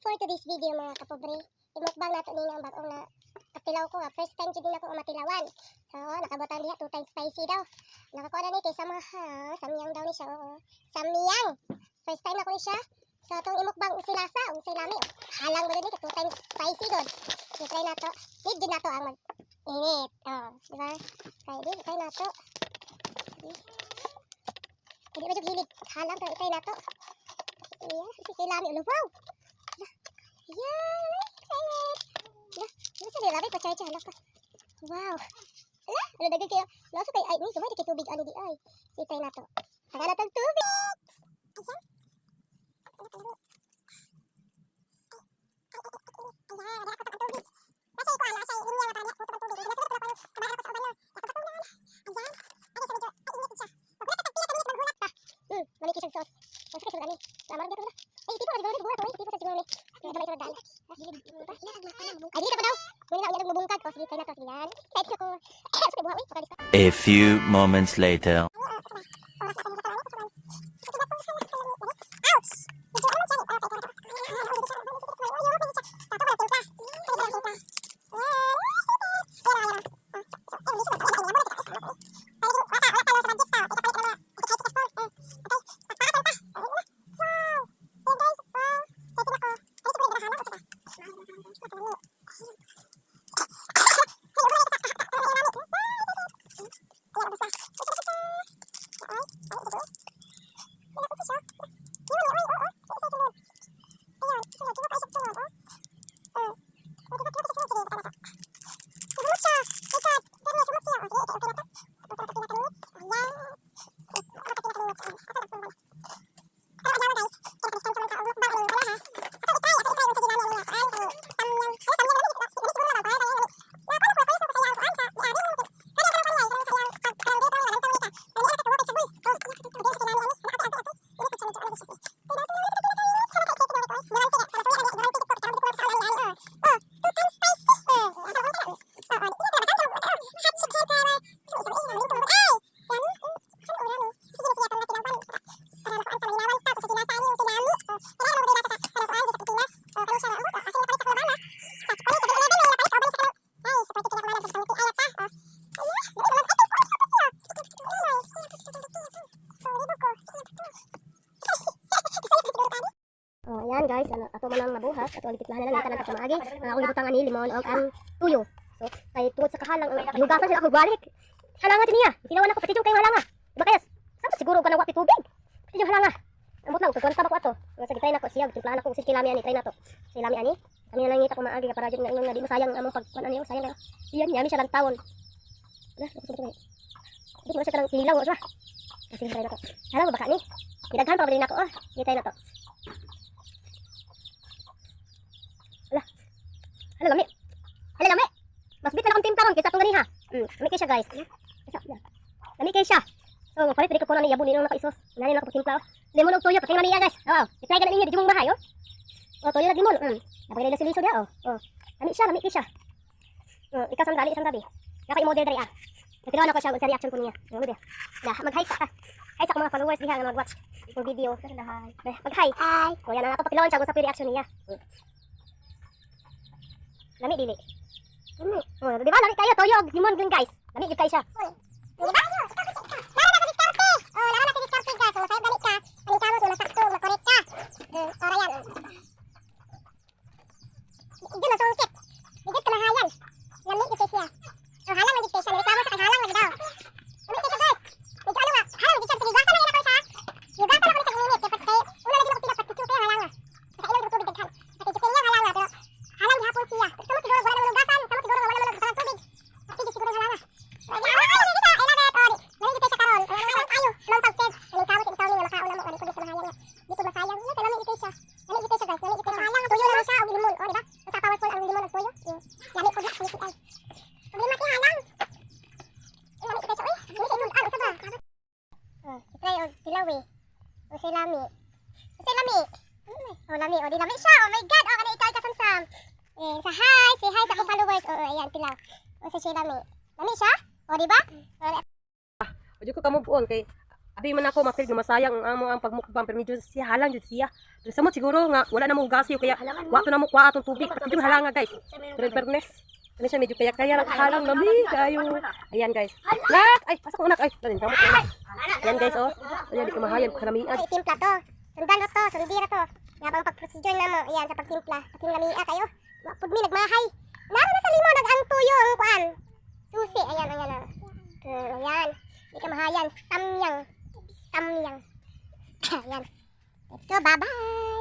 For today's video, mga kapobre, imukbang nato ni ang bagong na katilaw ko nga. First time jud din ako nga matilawan. So, nakabutang diha, two times spicy daw. Nakakuha na ni kay sama ha, samyang daw ni siya, oo. Samyang. First time ako ni siya. So, atong imukbang unsay lasa, unsay lami. Halang ba ni kay two times spicy gud. So, try nato. Need jud nato ang mag init. Oh, di ba? Kay di try nato. Hindi ba jud hilig halang, pero try nato. Yeah, si lami ulo. Wow. Yeah, excited. Lah, ano sa lami pa charge hala ka. Wow. Ala, ano dagdag kayo? Lasa kay ay ni gamay kay tubig ani di ay. Sige, try nato. Taga na tag tubig. Ayan. Ayan, ako tag tubig. Nasa ikuan, nasa linya nga tani, ako tag tubig. Ayan. Ay, sa medyo ay init siya. Pag pila ka minute maghulat pa. Mali kay sauce. Sauce kay ani. Tama ra gyud. Ay, tipo siguro ni buhat, oy, tipo siguro ni. Ay, gamay sa daan. Ay, dili pa daw. Muna na unya mubungkag. O sige, try nato, sige yan. Excited ako. Sa buha, uy, pakalis. A few moments later. Ouch! Oh, ayan guys, ano, ato man ang nabuhat, ato ang gitlahan na lang tanan maagi. Ang akong gibutang ani limon og ang tuyo. So, kay tungod sa kahalang ang gihugasan sila ako balik. Halanga niya. Tilawan ako pati yung kay halanga. Diba kaya? Samot siguro ka na wapi tubig. Pati yung halanga. Ambot lang, kagwanta ba ko ato? Nga sige, try na ko siya, timplahan ako sige lami ani, try na to. Sige lami ani. Kami na nangita ko maagi nga para jud nga ingon nga di masayang ang among pag kuan ani, sayang kayo. Iyan, yami siya lang tawon. Ala, ako sa Di mo siya kanang kinilaw siya. Sige, try na to. Halang ba ka ni? Gidaghan pa ba din ako? Oh, sige, try na to. Ala. Ala lami. Ala lami. Mas bit na akong timpla ron kaysa atong ganiha. Lami kay siya, guys. Isa, yeah. Lami kay siya. So, palit ko na ni yabon ni na isos. Nani na ko timpla. Oh. Lemon og tuyo pati niya, guys. Oh, i-try ka na ninyo di mong bahay, oh. Oh, tuyo na limon. Napagay na liso dia, oh. Oh. Lami siya, lami kay siya. Oh, ikaw sandali, isang gabi. Naka i-model diri ah. Nagtilawan ako siya sa reaction ko niya. Ano ba? Na, mag-hi sa ka. Hi sa akong mga followers diha nga mag-watch itong video. Hi. Mag-hi. Hi. O yan ang ako patilawan siya kung sa reaction niya. Lami dili. Oh, di ba lami kayo toyo og limon dun, guys. Lami jud kayo siya. Di ba? Lara na sa diskarte. Oh, lara na sa diskarte ka. So masayop dali ka. Aning kamot mo masakto, makorek ka. Ora yan. Di masungkit. Di jud kamahayan. Lami jud kay siya. Oh, halang man jud kay siya. Nireklamo sa kay halang man daw. Lami kay siya, guys. Medyo ano nga, halang jud siya. Sige, gasa lang ako siya. Gasa lang ako sa init. Kay kay una lagi ako pila pagkitsu kay halang. Sa ilong tubig daghan. Kay jud kay halang pero halang gihapon siya. Samot siguro wala naman hugasan, samot siguro wala naman hugasan tubig. Sige, siguro halang. Ay, ay, ay, I love it. Oh, lami jud kay siya karon. Ay, ayo, long pag aning kamot itaw ni nga makaon na mo ani pud kamahayan nga. Di pud masayang. Ay, lami jud kay siya. Lami jud kay siya, guys. Lami jud kay siya. Tuyo lang siya og limon. Oh, di ba? Basta powerful ang limon ug tuyo. Lami pud na kung ay. Problema kay halang. Lami jud kay siya. Uy, dili siya sul-an usa ba? Oh, i-try og tilaw eh. Unsay lami? Unsay lami? Oh, lami. Oh, di lami siya. Oh my God. Oh, kana ikaw ikasamsam. Eh, sa hi, say hi sa akong followers. Oo, oh, ayan, tilaw. Unsay siya lami? Lami siya? Oh, di ba? Oh, Wajud ko ka move on kay Abi man ako ma-feel nga masayang ang amo ang pagmukbang, pero medyo siya halang jud siya. Pero samot siguro nga wala na mo hugasi kaya wa to na mo kuha atong tubig. Medyo halanga, guys. Pero in fairness, ano siya, medyo kaya kaya lang halang nami kayo. Ayan, guys. Nak! Ay, asa ko anak? Ay, dalhin kamo. Ayan, guys, oh. Ayan, di ko mahayan kalamian. Ay, timpla to. Sundan to, sundira to. Nga bang pag-procedure na mo, ayan, sa pagtimpla. Ating lamia kayo. Wa pud mi nagmahay. Naro na sa limo nag ang tuyo ang kuan. Susi, ayan, ayan. Oh. Ayan. Di ka mahayan. Samyang. Samyang. Ayan. Let's go, bye-bye.